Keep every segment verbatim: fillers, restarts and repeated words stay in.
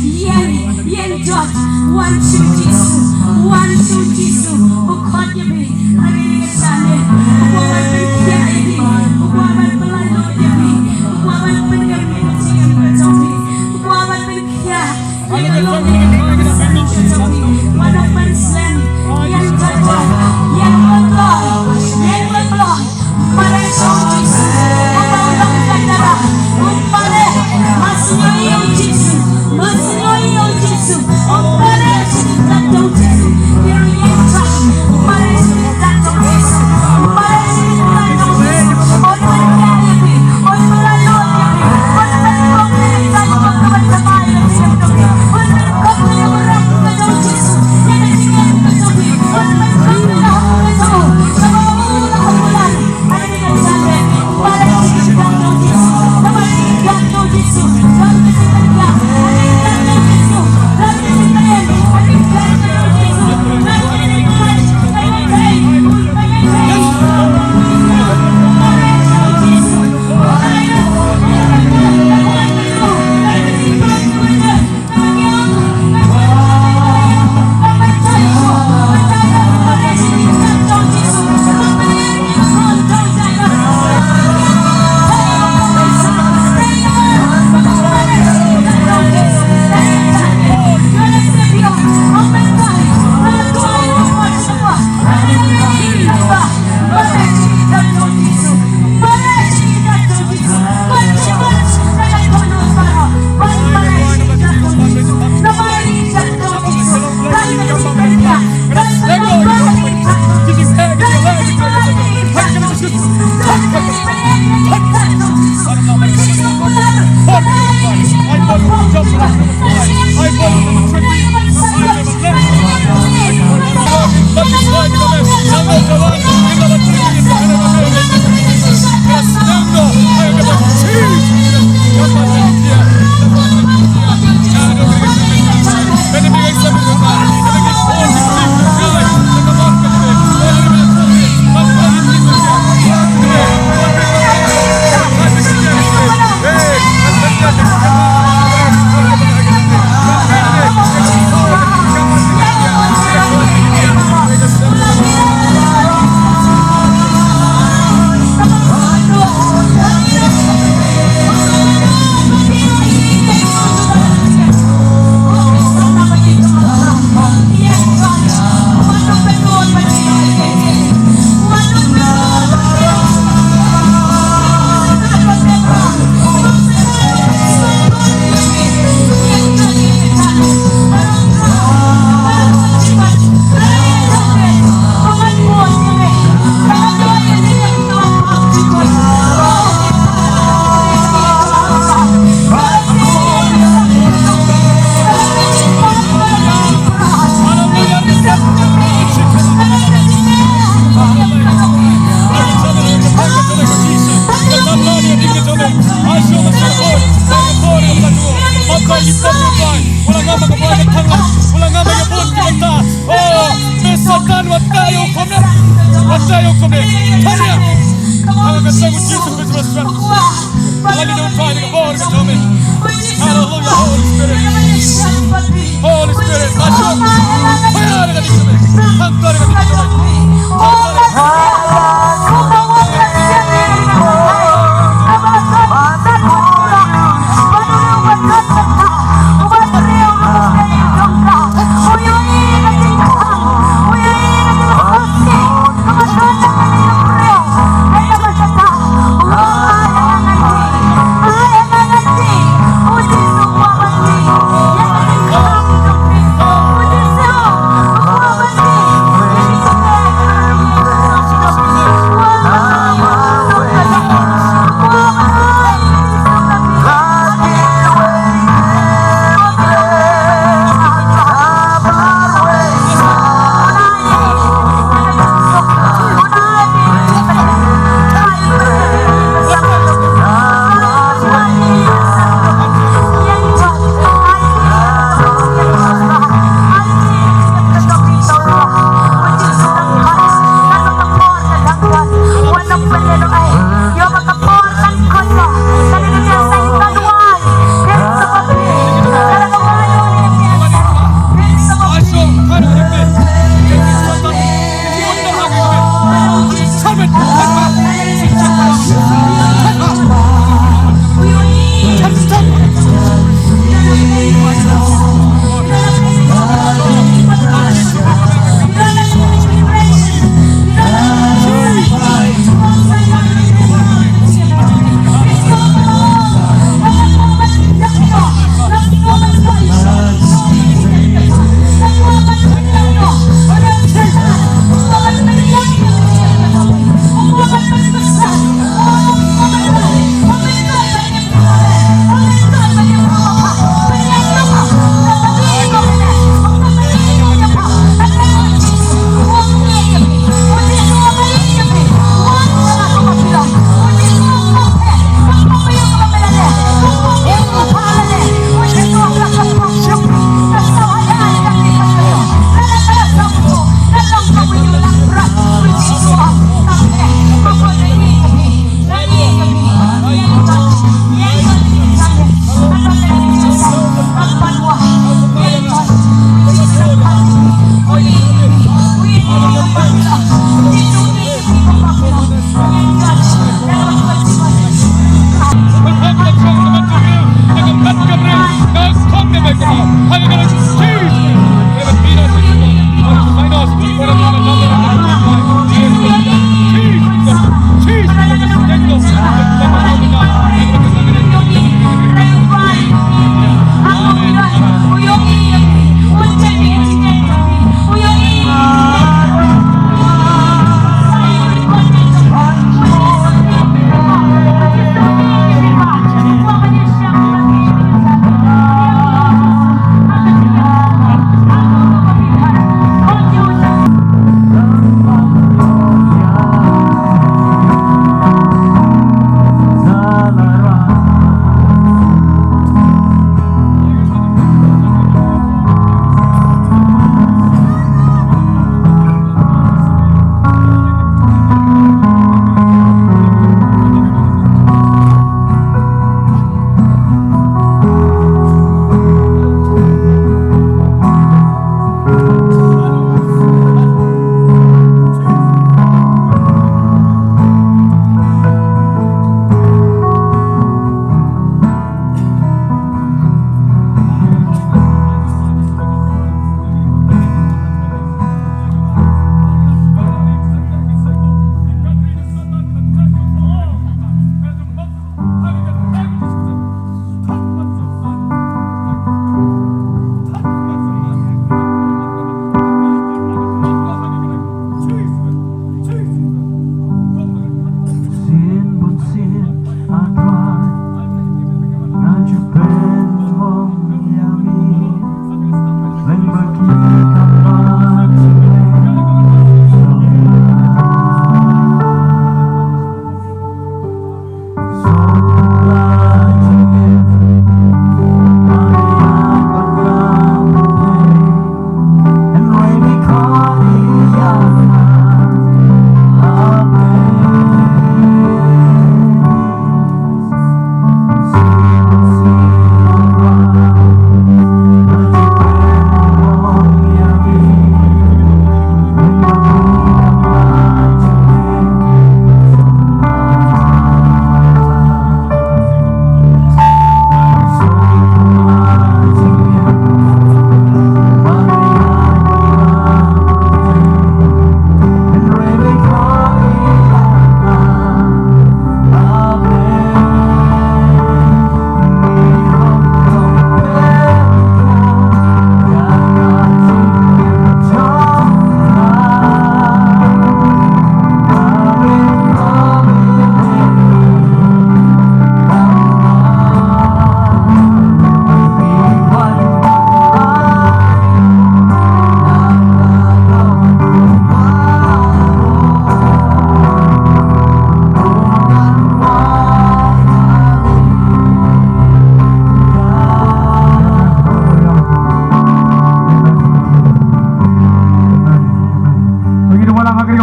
Ïeng, ïeng jot, wan sha u Jisu, wan sha u Jisu, u khot ïa phi, ha kane ka sngi, u kwah ban pynkhiah ïa phi, u kwah ban pyllait ïa phi, u kwah ban pynkhiah ïa phi, u kwah ban pynkhiah ïa phi, wan ban slem, ïeng jot, ïeng jot, ïeng jot. Wala ngam ka bor ka thang la. Wala ngam ka bor ka thang la. Oh, me Satan, wat ïa u kumne. Wat ïa u kumne. Thang ïa. Haba ka jong u Jisu Khrist resurrect. Hallelujah, Holy Spirit. Holy Spirit, masuk. Fire ka jong u. Thang ka jong u.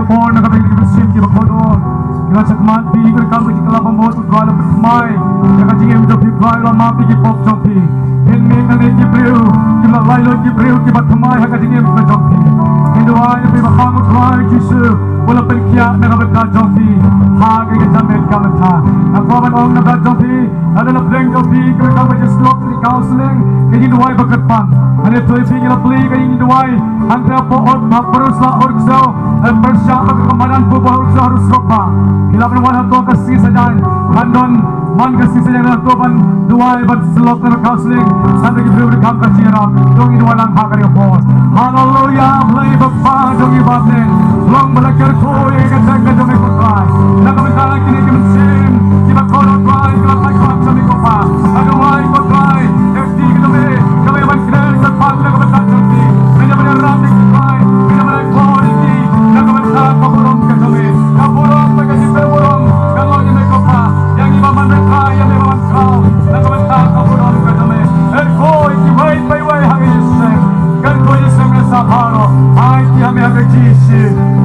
Por na ka bynta ki mynsiem kiba kordor, ki la shakmat phi, ki la kam, ki la bamut, ki la pynthymmai ïa ka jingim jong phi, ki la map ïa ki pop jong phi. Phin mih nangne ki briew kiba la laitluid, ki briew kiba thymmai ha ka jingim ka jong phi. Ngi duwai ïa phi ba U Trai Jisu u la pynkhiah na ka bynta jong phi ha ka jingim ka bynta. Nga kwah ban ong na ka bynta jong phi, lada la pdeng jong phi ka bynta ba jingslok, ka counseling, ka jingduwai ba kyrpang, lada phi, phi ngi la plie ka jingduwai hangta hapoh ot, ha pyrshah ot ksew, ha pyrshah ka madan pyrshah ot ksew harus ropa. Phi lah ban wan hato ka sngi Saitjaiñ, ban don man ka sngi Saitjaiñ hato ban duwai, ban slok, na counseling, nangta ki briew ki kam ka jingïarap. To ngin duwai lang ha kane ka por. Haleluya, Blei Baba jong ngi ba bneng. Long ba la kyrkhu ïa ka kyrteng ka jong ngi, ko Trai. Na ka bynta kine ki mynsiem kiba kordor, Trai, kiba la pynkham jong ngi, ko Baba. Nga duwai, ko Trai, ïa ki, ki jong ngi, kiba ïa ban kren kyrpang na ka bynta jong ki. Ngi ïa ban ïarap ïa ki, Trai. Ngi ïa ban ïakhlad ïa ki na ka bynta ka burom ka jong ngi. Ka burom bad ka jingpynburom ka long ïa me, ko Baba. Ïa ngi ba man, Trai, ïa me ba man khraw na ka bynta ka burom ka jong me. Kyrkhu ïa kiwei pa iwei ha ka ïing seng. Kyrkhu ïa ki seng, ïa sa baroh. Ai ki ha me ha ka Jisu.